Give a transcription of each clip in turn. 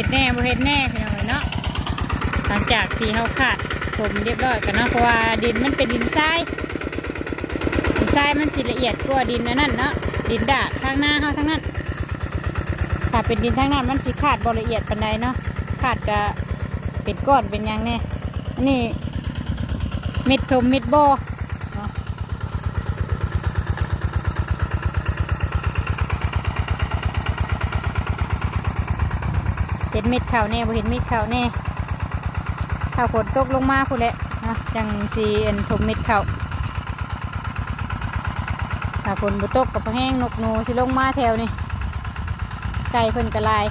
ເຮັດແດ່ບໍ່ເຮັດແດ່ພີ່ນ້ອງເອີຍເນາະ. ຫຼັງຈາກທີ່ເຮົາຄາດຖົມຮຽບຮ້ອຍກັນເນາະ ເພາະວ່າດິນມັນເປັນດິນຊາຍ ດິນຊາຍມັນຊິລະອຽດກວ່າດິນອັນນັ້ນເນາະ ດິນດາດທາງນາເຮົາທາງນັ້ນ. ຖ້າເປັນດິນທາງນັ້ນມັນຊິຄາດບໍ່ລະອຽດປານໃດເນາະ ຄາດກະເປັນກ້ອນເປັນຫຍັງແດ່. ອັນນີ້ເມັດຖົມເມັດບໍ່ເນາະ ເຫັນເມັດເຂົ້າແດ່ບໍ່ເຫັນເມັດເຂົ້າແດ່. ຖ້າຝົນຕົກລົງມາພຸ້ນແຫຼະເນາະ ຈັ່ງຊິອັນຖົມເມັດເຂົ້າ. ຖ້າຝົນບໍ່ຕົກກໍພະແຮງນົກໜູຊິລົງມາແຖວນີ້ ໄກ່ເພິ່ນກໍຫຼາຍ.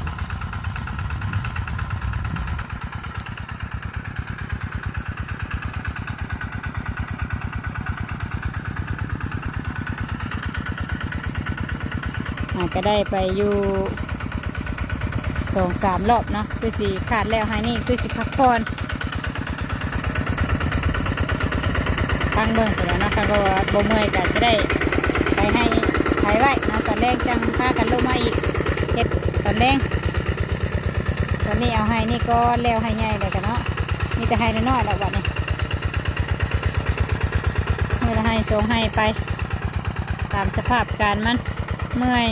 ອາດຈະໄດ້ໄປຢູ່ສອງສາມລອບເນາະ ຄືຊິຄາດແລ້ວໄຮ່ນີ້ ຄືຊິພັກຜ່ອນ ຟັງເບິ່ງພຸ້ນແຫຼະເນາະ. ຄັນວ່າບໍ່ເມື່ອຍກໍຈະໄດ້ໄປໄຮ່ໄຖໄວ້ເນາະ ຕອນແລງຈັ່ງພາກັນລົງມາອີກ ເຮັດຕອນແລງ. ຕອນນີ້ເອົາໄຮ່ນີ້ກ່ອນ ແລ້ວໄຮ່ໃຫຍ່ແລ້ວກະເນາະ ມີແຕ່ໄຮ່ນ້ອຍໆແລ້ວບັດນີ້ ມື້ລະໄຮ່ສອງໄຮ່ໄປ ຕາມສະພາບການມັນ ເມື່ອຍ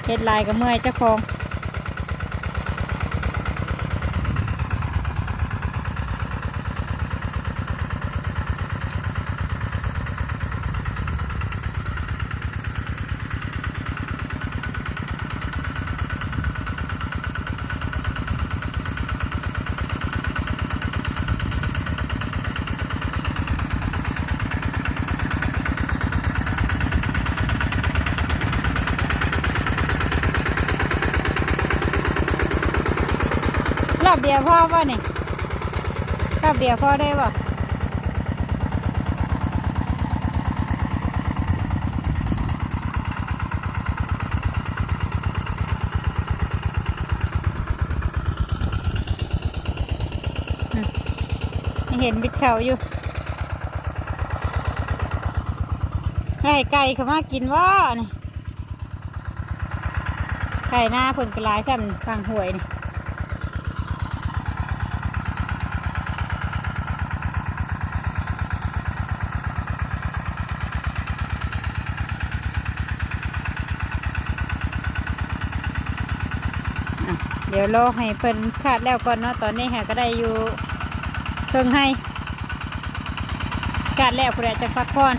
ເຮັດຫຼາຍກໍເມື່ອຍເຈົ້າຂອງ. ລອບດຽວພໍບໍ່ນີ້? ລອບດຽວພໍໄດ້ບໍ່? ອືມ ຍັງເຫັນບິດເຂົ້າຢູ່ ໄລ່ໄກ່ເຂົ້າມາກິນບໍ່ນີ້? ໄກ່ນາເພິ່ນກໍຫຼາຍຊ້ຳຝັ່ງຫ້ວຍນີ້. ອ່ະ ດຽວລໍໃຫ້ເພິ່ນຄາດແລ້ວກ່ອນເນາະ. ຕອນນີ້ຫາກໍໄດ້ຢູ່ເຄິ່ງໄຮ່ ຄາດແລ້ວພຸ້ນແຫຼະ ຈັ່ງພັກຜ່ອນ.